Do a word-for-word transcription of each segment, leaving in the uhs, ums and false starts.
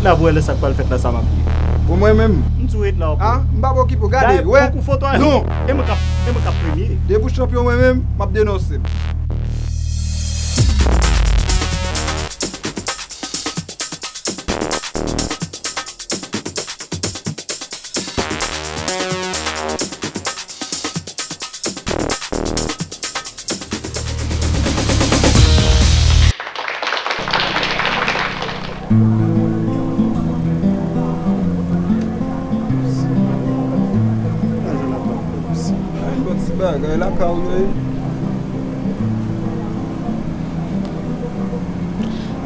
Ap wè lè sa k pral fèt la, sa m ap di. Pou mwen menm. M tou ret la, w. A, m p ap okipe w. Gade, wè. Pou kou foto a, non. E mwen k ap, e mwen k ap premye. Depi w chanpyon mwen menm, m ap denonse l. Yon ti bagay lakay ou ye.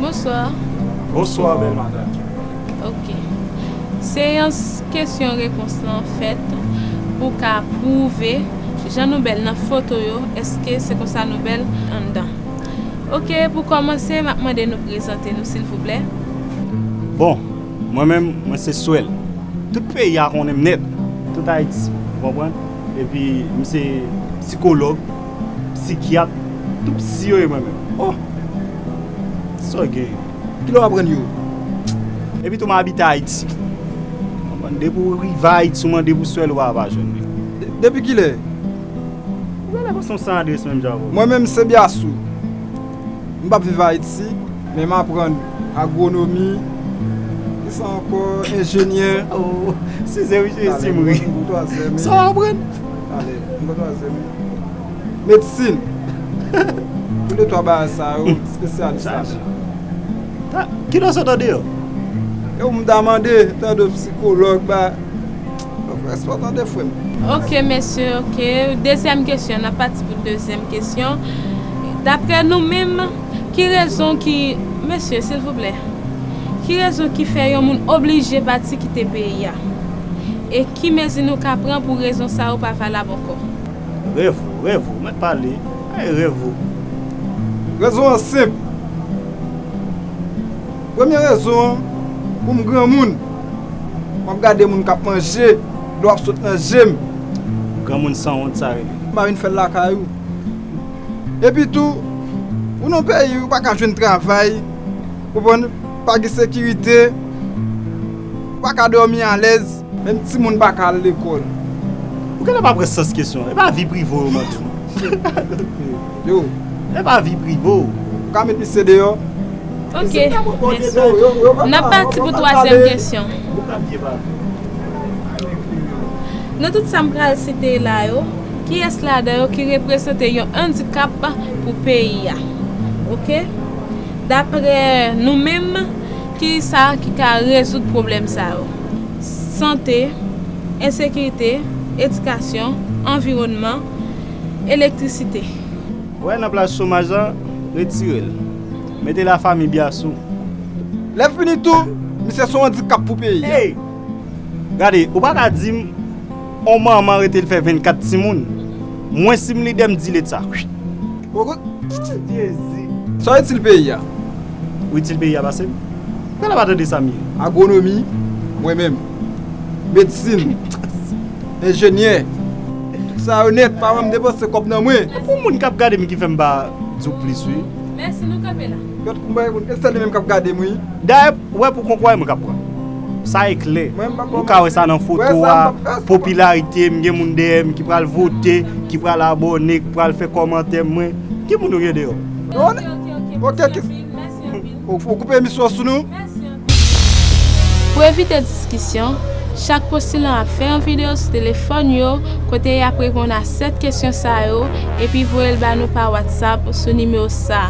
Bonswa. Bonswa, bèl madanm. Ok. Se yon s- kesyon repons lan fèt pou ka pwouve jan nou bèl nan foto yo, èske se konsa nou bèl anndan. Ok, pou kòmanse, m ap mande nou prezante nou, silvouplè. Bon, mwen menm, mwen se Swèl. Tout peyi a konnen m nèt. Tout Ayiti, ou konprann? Epi, m se sikològ, sikyat, tout psi yo ye mwen menm. Oh! Sa w gen? Kilè w aprann yo? Epi tou m abite Ayiti. Konprann? Depi w rive Ayiti, ou mande pou Swèl, ou pa va jwenn li. De- depi kilè? Ou genlè panse m san adrès menm jan avè w. Mwen menm se Byasou. M p ap viv Ayiti, men m aprann agwonomi, kisa ankò, enjenyè. Oh, size wi, se si m ri. Sa w aprann? Talè, m gon twazyèm wi. Medsin. Pou de twa bagay sa yo, espesyalis ladan. Ta- Kilè w sot an deyò? E ou m ta mande, tande w sikològ, ba, èske w tande frè m? Ok, mesye, ok. Dezyèm kesyon, n ap pati pou dezyèm kesyon. Daprè nou menm, ki rezon ki, mesye, silvouplè, ki rezon ki fè yon moun oblije pati kite peyi a? E ki mezi nou ka pran pou rezon sa yo pa valab ankò? Rèv ou, rèv ou, mèt pale, ay rèv ou. Rezon an senp. Premye rezon an, pou m granmoun, m ap gade moun k ap manje, dlo ap sot nan je m. Granmoun sanwont sa rele. M pa vin fè l lakay ou. Epi tou, ou nan peyi, ou pa ka jwenn travay, konprann, pa gen sekirite, ou pa ka dòmi alèz. Menm timoun pa ka al lekòl. Ou genlè pa pran sans kesyon an. E pa vi prive w yo mande w. Yo. E pa vi prive w. Ou ka met misye deyò. Ok, mèsi. N ap pati pou twazyèm kesyon. Nan tout sa m pral site la yo, kiyès ladan yo ki reprezante yon andikap pou peyi a? Ok? Daprè nou menm, kisa ki ka rezoud pwoblèm sa yo? Sante, ensekirite, edikasyon, anviwònman, elektrisite. Wè, nan plas chomaj la, retire l. Mete lafanmi Byasou. Lè fini tou, misye se yon andikap pou peyi a. Ey! Gade, ou pa ka di m, on manman rete l fè vennkat timoun. Mwen, si m lidè, m di Leta. Jezi. Sa w itil peyi a? Ou itil peyi a pase m? Gade pa tande sa m ye. Agwonomi, mwen menm. Medsin, enjenyè. Tout sa yo nèt, pa wè m depanse kòb nan mwen. E pou moun k ap gade m ki fè m pa di w plis, wi. Mèsi, nou kanpe la. Gad kouman e moun, e sèl li menm k ap gade m, wi. Dayè, ou wè pou konkwè mwen k ap pran. Sa e klè. Ou ka wè sa nan foto a, popilarite m, gen moun dèyè m ki pral vote, ki pral abòne, ki pral fè kòmantè mwen. Ki moun ou gen deyò? Ok, ok, ok, mèsi anpil, mèsi anpil. Ou, ou koupe emisyon sou nou? Mèsi anpil. Pou evite diskisyon, chak postilan ap fè yon videyo sou telefòn yo kote y ap reponn a sèt kesyon sa yo epi voye l ba nou pa WhatsApp sou nimewo sa,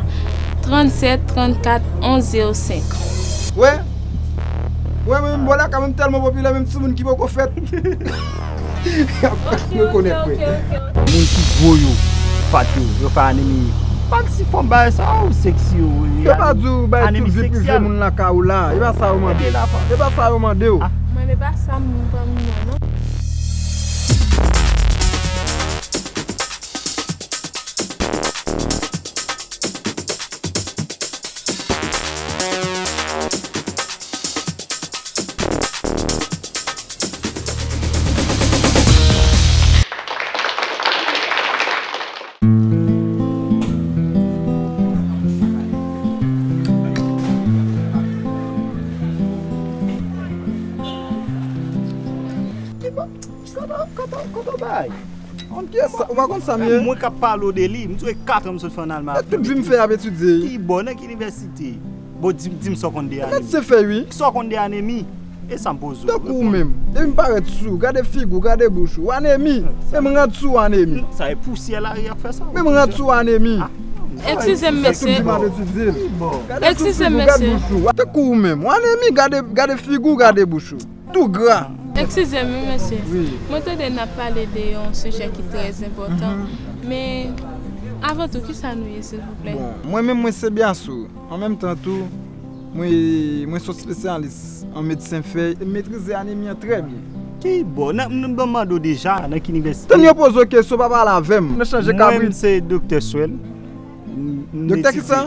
trannsèt trannkat onz zewo senk. Wè, wè, mwen menm bò lakay mwen m tèlman popilè, menm timoun ki poko fèt. Y ap rekonèt mwen. Moun ki gwo yo, fat yo, yo fè anemi. Pann si fanm bagay sa, ou seksi, ou. Yo pa di w bay tout vi prive moun lakay ou la. E pa sa yo mande. E pa sa yo mande w. Mwen, e pa sa m pa m nan, non. Kote, kote, kote w bay? Konn kiyès sa? Ou pa konn sa m ye? Mwen k ap pale w de li. M di w e kat an m sot fè an Alman. E tout vi m fè ap etidye. Ki bò, nan ki inivèsite? Bon, di m, di m sa w konn de anemi. Medsen fè wi. Sa w konn de anemi? E sa m poze w. Tankou w menm. Depi m parèt sou, gade figi w, gade bouch ou. Anemi. Menm rad sou anemi. Sa e pousyè lari ap fè sa. Menm rad sou anemi. Eskize m, mesye. Eskize m, mesye. Tankou w menm. Anemi, gade, gade figi w, gade bouch ou. Tou gra. Eskize m, wi, mesye. Wi. Mwen tande n ap pale de yon sijè ki trè enpòtan. Men, avan tou, kisa nou ye, silvouplè? Bon, mwen menm, mwen se Biasou. An menm tan tou, mwen, mwen se yon espesyalis an medsen fè, m metrize anemi an trè byen. Ki bò? Nan, nan, ban m mande w deja, nan ki inivèsite? Tann yo poze w kesyon, pa pale avè m. Nan chanje kabrit. Mwen, se Doktè Swèl. M, m Doktè etidye. Kisa?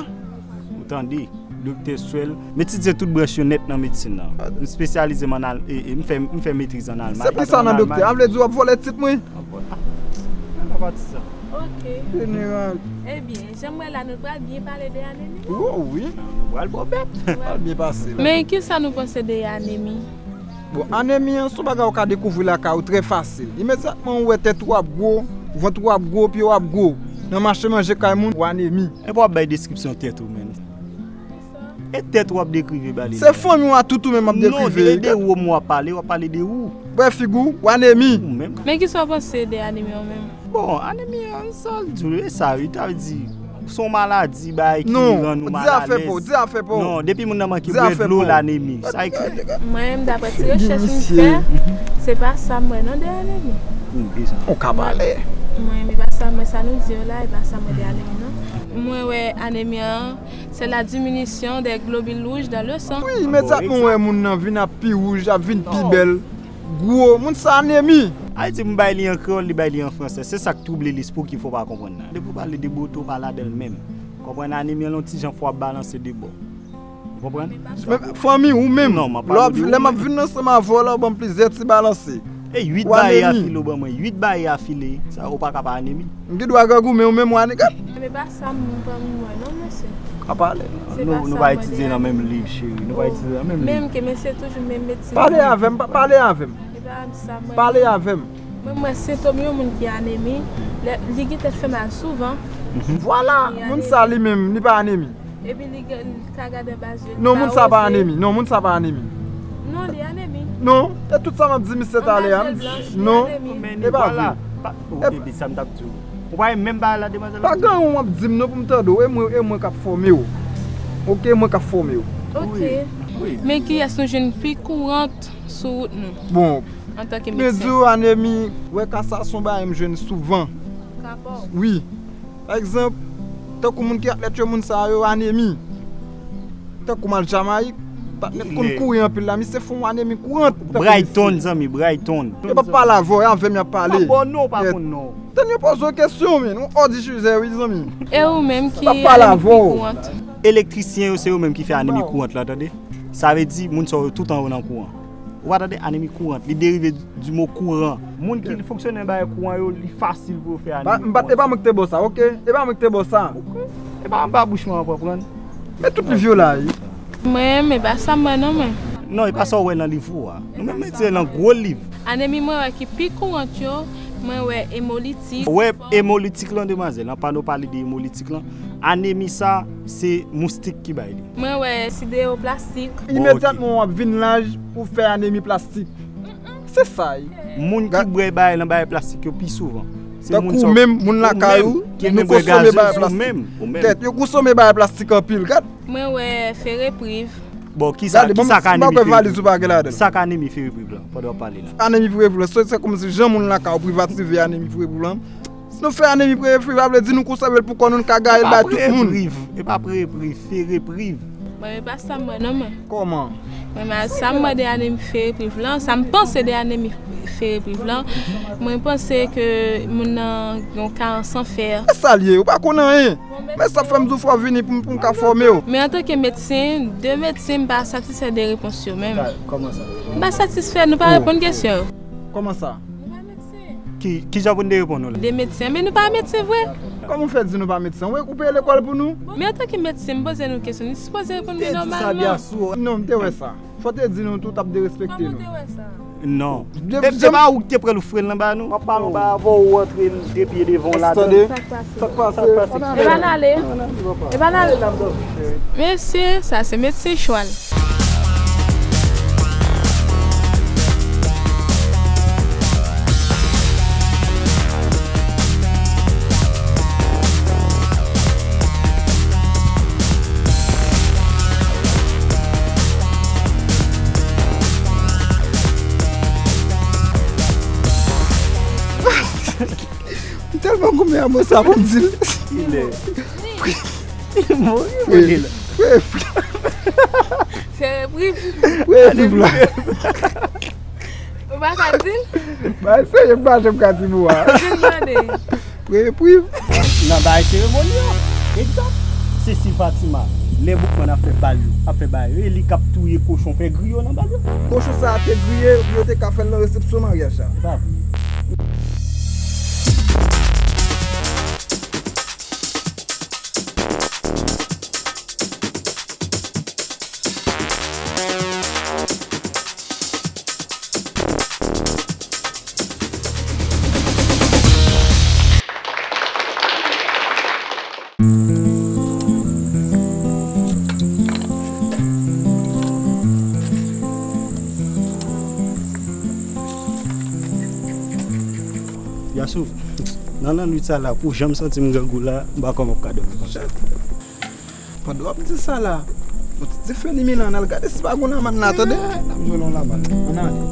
Ou tande? Doktè Swèl. M etidye tout branch yo nèt nan medsin nan. M espesyalize m an al-, e, e, m fè, m fè metriz an Almay. Se pou sa nan doktè. A vle di w ap vòlè tit mwen? Mwen pa patizan. Ok. Jeneral. Ebyen, jan m wè la, nou pral byen pale de anemi. Oh, wi. Nou pral bò bèt. Pral byen pase la. Men kisa nou panse de anemi? Bon, anemi an, se yon bagay ou ka dekouvri lakay ou trè fasil. Imedyatman ou wè tèt ou ap gwo, vant ou ap gwo, pye w ap gwo. Nan mache manje kay moun, ou anemi. Epi w ap bay deskripsyon tèt ou, menn. E tèt w ap dekrive ba li. Se fanmi w a tout ou menm ap dekrive. Non, de, de ou w ap pale, w ap pale de ou. Bwè figi w, w anemi. Ou menm. Men kisa w panse de anemi an menm? Bon, anemi an, sa l di w, e sa, wi, ta vle di, se yon maladi, bagay ki rann ou malalèz. Non, di afè pa w, di afè pa w. Non, depi moun nan manke bwè dlo, l anemi. Sa e klè. Mwen menm, daprè ti rechèch m fè, se pa sa m wè non de anemi. Ou ka pale. Mwen menm, e pa sa m wè, sa nou di yo la, e pa sa m wè de anemi non. Mwen wè anemi an, c'est la diminution des globules rouges dans le sang. Wi, imedyatman w wè moun nan vin ap pi wouj, ap vin pi bèl, gwo, moun sa anemi. Ayiti, m bay li an kreyòl, li bay li an fransè. Se sa k twouble li, se pou ki fò w pa konprann nan. Depi w pale de bote, w pa ladan l menm. Konprann, anemi an, yon ti jan fò w ap balanse de bò. Ou konprann? Men fanmi ou menm, lè m ap vin ansanm avè w la, ou ban m plizyè ti balanse. E uit baye afile ou ban mwen, uit baye afile, sa ou pa ka pa anemi. M gen dwa grangoumen ou menm ou anemi. Men pa sa m pa m wè non, mesye. Ka pale. Nou, nou pa etidye nan menm liv, cheri. Nou pa etidye nan menm liv. Menm ke mesye toujou menm medsin. Pale avè m, pa-, pale avè m. Pale avè m. Mwen, m wè sentòm yon moun ki anemi, lè, li gen tèt fè mal souvan. Vwala, moun sa li menm, li pa anemi. Epi li gen, li ka gade anba zye li. Non, moun sa pa anemi. Non, moun sa pa anemi. Non, li anemi. Non, e tout sa m ap di misye talè a, m di, non, e pa vre. Ou te di sa m t ap di w. Ou pa menm bagay la, demwazèl. Pa gen yon w ap di m non pou m tande w. E mwen, e mwen k ap fòme w. Oke, mwen k ap fòme w. Oke. Men kiyès nou jwenn pi kourant sou wout nou? Bon, antanke medsen. Men di w anemi, wè ka sa se yon bagay m jwenn souvan. Wi. Pa egzanp, tankou moun ki atlèt yo, moun sa yo anemi. Tankou m al Jamayik, patnè m konn kouri anpil la, misye fè yon anemi kourant. Brighton, zanmi, Brighton. Yo p ap pale avè w, e avè m y ap pale. Bon, non, ou pa konn non. Tann yo poze w kesyon, men, yon òdi chizè, wi, zanmi. E ou menm, ki anemi pi kourant? Elektrisyen yo, se yo menm ki fè anemi kourant la, tande. Sa vle di, moun sa yo tout an yo nan kouran. Ou pa tande anemi kourant, li derive di mo kouran. Moun ki fonksyone nan bagay kouran yo, li fasil pou yo fè anemi kourant. E pa mwen ki te ba w sa, oke? E pa mwen ki te ba w sa. E pa anba bouch mwen an pran pran. Men tout liv yo la, wi. Mwen, men pa sa m wè non, mwen. Non, e pa sa w wè nan liv ou a. Nou menm, nou tire nan gwo liv. Anemi mwen wè ki pi kourant yo, mwen wè emolitik. Ou wè emolitik lan, demwazèl, anpa nou pale de emolitik lan. Anemi sa, se moustik ki bay li. Mwen wè siderwoplastik. Imedyatman w ap vin laj, ou fè anemi plastik. Se sa, wi. Moun ki bwè bagay lan bagay plastik yo pi souvan. Tankou ou menm, moun lakay ou, nou konsome bagay plastik. Kèt, yo konsome bagay plastik anpil, gad. Mwen wè ferepriv. Bon, kisa, kisa k anemi ferepriv? Sa k anemi ferepriv lan, pandan w ap pale la. Anemi ferepriv lan, se, se kòmsi jan moun lakay ou privative anemi ferepriv lan. Si nou fè anemi ferepriv, sa vle di nou konsève l pou kò nou, nou ka gaye l bay tout moun. E pa prepriv, e pa prepriv, ferepriv. Mwen, e pa sa m wè non, mwen. Kòman? Mwen, men sa m wè de anemi ferepriv lan, sa m panse de anemi ferepriv lan, mwen panse ke moun nan gen yon karans an fè. E sa l ye, ou pa konn anyen. Men sa fè m di w fò w vini pou m, pou m ka fòme w. Men antanke medsen, de medsen, m pa satisfè de repons yo menm. Kòman sa? M pa satisfè, nou pa reponn kesyon yo. Kòman sa? Ki, kijan pou n te reponn ou la? De medsen, men nou pa medsen vre. Kòman w fè di nou pa medsen? Ou, ou peye lekòl pou nou? Men antanke medsen, m poze nou kesyon, nou sipoze reponn mwen nòmalman. Non, m te wè sa. Fò w te di nou tou, t ap derespekte nou. Kòman w te wè sa? Non. De- E, e pa ou ki te pral ofri l nan ba nou? M ap pale yon bagay avè w, ou antre de pye devan w ladan. Tande? Sa k pase? Sa k pase? Sa k pase? Ann ale. E pa n ale. Ann ale, papa. E pa n ale. Ann ale, m ap dòmi, cheri. Mesye, sa se medsen chwal. M tèlman goumen a mo sa pou m di l. Kilè? Li mori, mori la. Prefib. Se prefib. Prefib la. Ou pa ka di l? Ba, serye, m pa janm ka di mo a. Di l tande. Prefib. Nan bagay seremoni an. Egzak. Cecil Fatima, lè Boukman ap fè bal yo, ap fè bagay yo, e li k ap touye kochon, fè griyo nan bal yo. Kochon sa a te griye, yo te ka fè l nan resepsyon maryaj la. Se pa vre. Yasou, nan lannwit sa la, pou jan m santi m grangou la, m pa kwè m ap ka dòmi konsa. Pandan w ap di sa la, yon ti dife limen la, ann al gade si pa gon lamann la, tande? N ap jwenn yon lamann. Ann ale.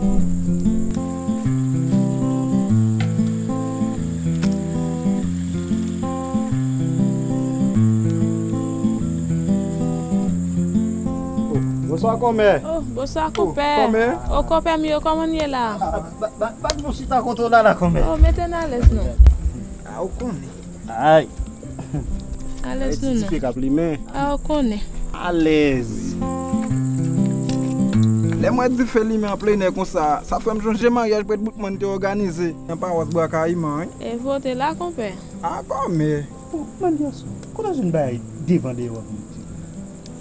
Oh, bonswa, kòmè. Oh, bonswa, konpè. Kòmè. Oh, konpè m yo, kòman n ye la? Ah, ba, ba, ba, ba nou chita kote w la, la, kòmè. Oh, mete n alèz non. Ah, ou konnen. Ay. Alèz nou non. Ti dife k ap limen. Ah, ou konnen. Alèz. Lè m wè dife limen an plenè konsa, sa fè m sonje maryaj prèt Boukman te òganize nan pawas Bwa Kayiman, wi. E vo te la, konpè. Ah, kòmè. Bon, mann gason, kote w jwenn bagay devan dèyè w ap mete?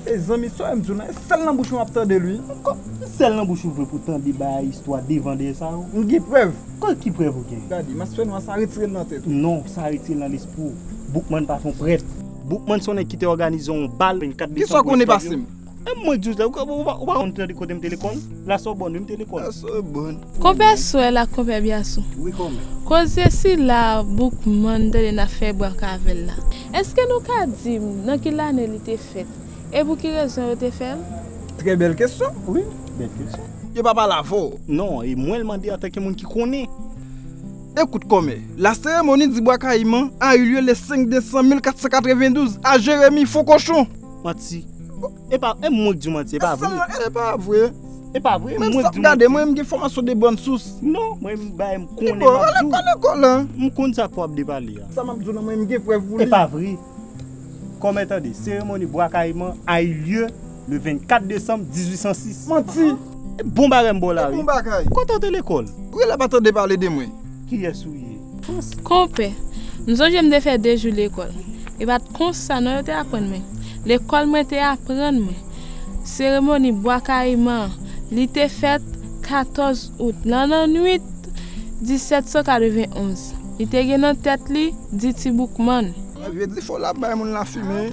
E zanmi, sa w wè m di w lan, e sèl nan bouch ou m ap tande l, wi. Kò, sèl nan bouch ou vre pou tande bagay istwa devan dèyè sa yo? M gen prèv. Kò, ki prèv ou gen? Gade, mas fènwa sa, retire l nan tèt ou. Non, sa retire l nan lespri w. Boukman pa t yon prèt. Boukman se yon nèg ki te òganize yon bal vennkat desanm. Kisa w konnen pase m? E mwen k di w sa, ou, ou, ou pa, ou pa konn tande kote m te lekòl? La Sorbonne, wi, m te lekòl. La Sorbonne. Konpè Swèl ak konpè Byasou. Wi, kòmè. Koze sila Boukman tande n ap fè bwak avè l la, èske nou ka di m nan ki lane li te fèt? E pou ki rezon yo te fè l? Trè bèl kesyon. Wi, bèl kesyon. Yo pa pale avè w? Non, e mwen l mande antanke moun ki konnen. Écoute, kòmè, la cérémonie du Bois Caïman a eu lieu le cinq décembre mille quatre cent quatre-vingt-douze à Jérémie Foncochon. Manti. E pa, e mwen k di w manti, e pa vre. E pa vre. E pa vre, mwen k di w manti. Gade, mwen, m gen fòmasyon de bòn sous. Non, mwen, m bay, m konnen, m ap di w. Lekòl, lekòl, hein. M konn sa k w ap depale a. Sa m ap di w lan, mwen, m gen prèv pou li. E pa vre. Kòmè, tande, cérémonie Bois Caïman a eu lieu le vennkat desanm dizuit san sis. Manti. E bon bagay m ba w la, wi. E bon bagay. Kote w te lekòl? Rele pa tande pale de mwen. Kiyès ou ye? Konpè, m sonje m te fè de jou lekòl. E pa t konsa non yo te aprann mwen. Lekòl mwen te aprann mwen. Seremoni Bwa Kayiman an, li te fèt katòz out, nan lannwit disèt san katrevenonz. Li te gen nan tèt li di Ti Boukman. Vye dife w la bay moun la fimen.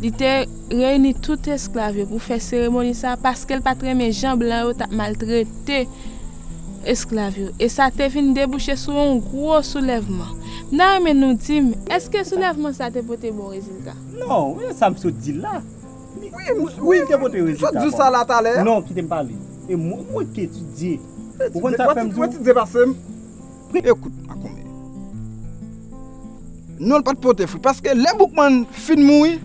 Li te reyini tout esklav yo pou fè seremoni sa a, paske l pa t renmen jan blan yo t ap maltrete esklav yo. E sa te vin debouche sou yon gwo soulèvman. M ta renmen nou di m, èske soulèvman sa te pote bon rezilta? Non, wi, sa m sot di la. Wi, wi, li te pote rezilta. M sot di w sa la talè. Non, kite m pale. E mwen, mwen k etidye. Ou konn sa k fè m di w? Ou etidye pase m. Ekout, Makomè. Non, l pa t pote fwi, paske lè Boukman fin mouri,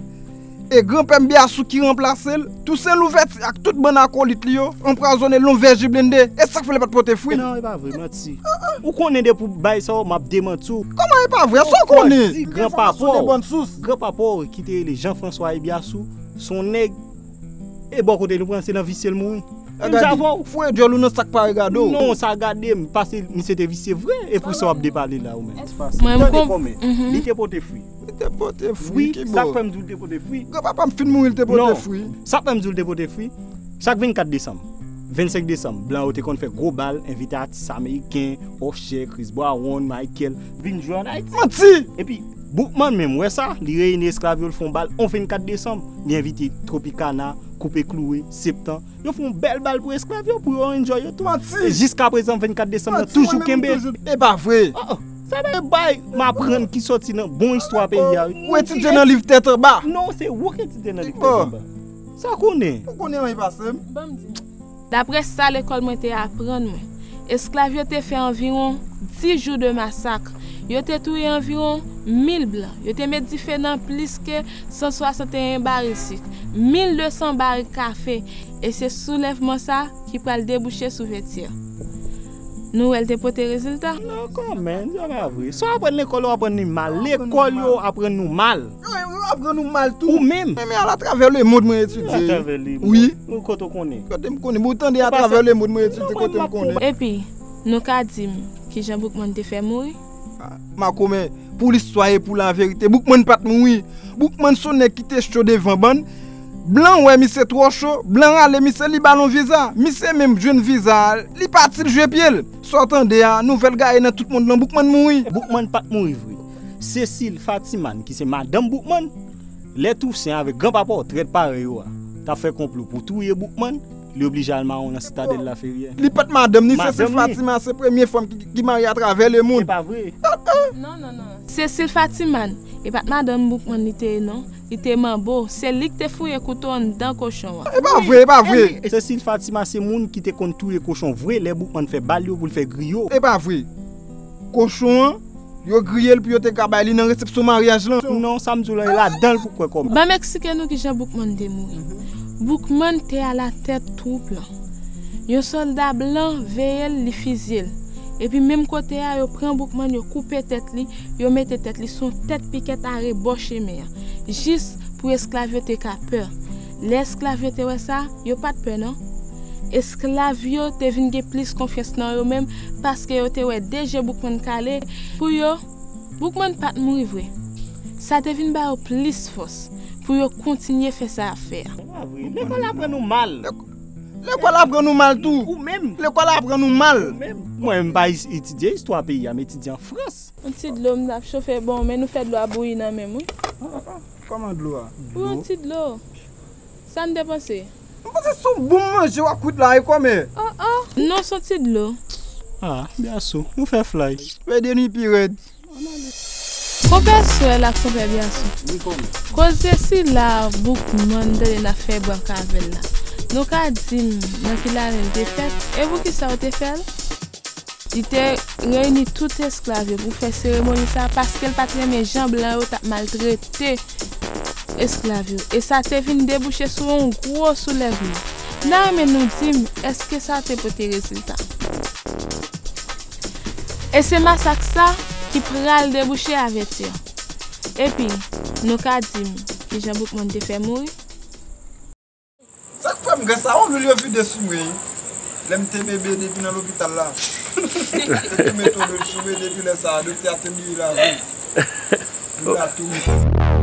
e granpè m Byasou ki ranplase l, Tousen Louvèti ak tout bann akolit li yo anpwazonnen l yon vèji blende. E sa k fè l pa t pote fwi. Non, e pa vre, manti. Ou konnen depi w bay sa yo, m ap demanti w. Kòman e pa vre? Sa w konnen? Gran papa w, gran papa w ki te rele Jean François Byasou, se yon nèg. E bò kote nou pran, se nan visye l mouri. Menm jan avè w. Foure dyòl ou nan sa k pa regade w. Non, sa gade m, paske misye te visye vre, e pou sa w ap depale la ou menm. Mwen, m konp-, tande kòmè, li te pote fwi. Li te pote fwi, wi, ki bò? Sa k fè m di w li te pote fwi. Granpapa m fin mouri, li te pote fwi. Non. Sa k fè m di w li te pote fwi. Chak vennkat desanm, Vennsenk desanm, blan yo te konn fè gwo bal, envite atis ameriken, Usher, Chris Brown, Michael, vin jwe ann Ayiti. Manti! Epi, Boukman menm, wè sa, li reyini esklav yo, l fè yon bal yon vennkat desanm, li envite Tropicana, Koupe Klouwe, Septan, yo fè yon bèl bal pou esklav yo, pou yo enjoy yo tou. Manti! E jiskaprezan, vennkat desanm nan toujou kenbe. E pa vre! Oh, oh. Sa bay bay m aprann ki soti nan bon istwa peyi a, wi. Ou etidye nan liv tèt anba. Non, se ou ki etidye nan liv tèt anba. Sa w konnen? Ou konnen anyen pase m. Ban m di. Daprè sa lekòl mwen te aprann mwen, esklav yo te fè anviwon dis jou de masak. Yo te touye anviwon mil blan. Yo te met dife nan plis ke san swasanteyen baril sik, mil de san baril kafe. E se soulèvman sa ki pral debouche sou Vètyè. Nou wè l te pote rezilta? Non, kòman, sa pa vre. Sa w aprann lekòl, w aprann li mal. Lekòl yo aprann nou mal. Yo, yo aprann nou mal tou. Ou menm. Men, men al atravè lemonn mwen etidye. Atravè lemonn. Wi. Ou kote w konnen? Kote m konnen? Bon, tande atravè lemonn mwen etidye kote m konnen. Epi, nou ka di m kijan Boukman te fè mouri? Ah, makomè, pou listwa e pou laverite, Boukman pa t mouri. Boukman se yon nèg ki te cho devan bann. Blan wè misye twò cho, blan rale misye, li ba l yon viza. Misye menm jwenn viza a, li pati, l jwe pye l. Sa w tande a, nouvèl gaye nan tout mond lan, Boukman mouri. Boukman pa t mouri vre. Cécile Fatiman, ki se madanm Boukman, lè Tousen avèk gran papa w trèt parèy yo a t ap fè konplo pou touye Boukman, li oblije al mawon nan Sitadèl Laferyè. Li pa t madanm ni, Cécile Fatiman se premye fanm ki, ki marye atravè lemonn. E pa vre. Non, non, non. Cécile Fatiman, e pa t madanm Boukman li te ye, non. Li te manbo. Se li ki te fouye kouto anndan kochon an. E pa vre, e pa vre. Cécile Fatiman se moun ki te konn touye kochon vre lè Boukman fè bal yo pou l fè griyo. E pa vre. Kochon an, yo griye l pou yo te ka bay li nan resepsyon maryaj lan. Non, sa m di w la, e ladan l pou kwè kòm. Ban m eksplike nou kijan Boukman te mouri. Boukman te alatèt twoup lan. Yon sòlda blan veye l, li fizye l. Epi menm kote a, yo pran Boukman, yo koupe tèt li, yo mete tèt li sou yon tèt pikèt arebò chemen an, jis pou esklav yo te ka pè. Lè esklav yo te wè sa, yo pa t pè non. Esklav yo te vin gen plis konfyans nan yo menm, paske yo te wè de je Boukman kale pou yo. Boukman pa t mouri vre. Sa te vin ba yo plis fòs pou yo kontinye fè sa y ap fè a. Se pa vre. Lekòl aprann nou mal. Lekòl aprann nou mal tou. Ou menm. Lekòl aprann nou mal. Ou menm. Mwen, m pa etidye istwa peyi a, m etidye an Frans. Yon ti dlo m t ap chofe, bon, men nou fè dlo a bouyi nan men m, wi. Ah, ah, kòman dlo a? Wi, yon ti dlo. Sa n te panse? M panse se yon bon manje w ap kwit la, e kòmè? Oh, oh. Non, se yon ti dlo. Ah, byaso, nou fè flay. Fè de nwi pi rèd. Konpè Swèl ak konpè Byason. Koze sila Boukman tande n ap fè bak avè l la, nou ka di m nan ki lane l te fèt? E poukisa yo te fè l? Li te reyini tout esklav yo pou fè seremoni sa a paske l pa t renmen jan blan yo t ap maltrete esklav yo. E sa te vin debouche sou yon gwo soulèvman. N a renmen nou di m, èske sa te pote rezilta? E se masak sa ki pral debouche a Vètyè. Epi, nou ka di m kijan Boukman te fè mouri? Sa k fè m gen sa, yon lwil yo vide sou mwen. Lè m te bebe depi nan lopital la. Yo te mete yon lwil sou mwen, depi lè sa a, doktè a te bliye lavi m. Lwil la tou.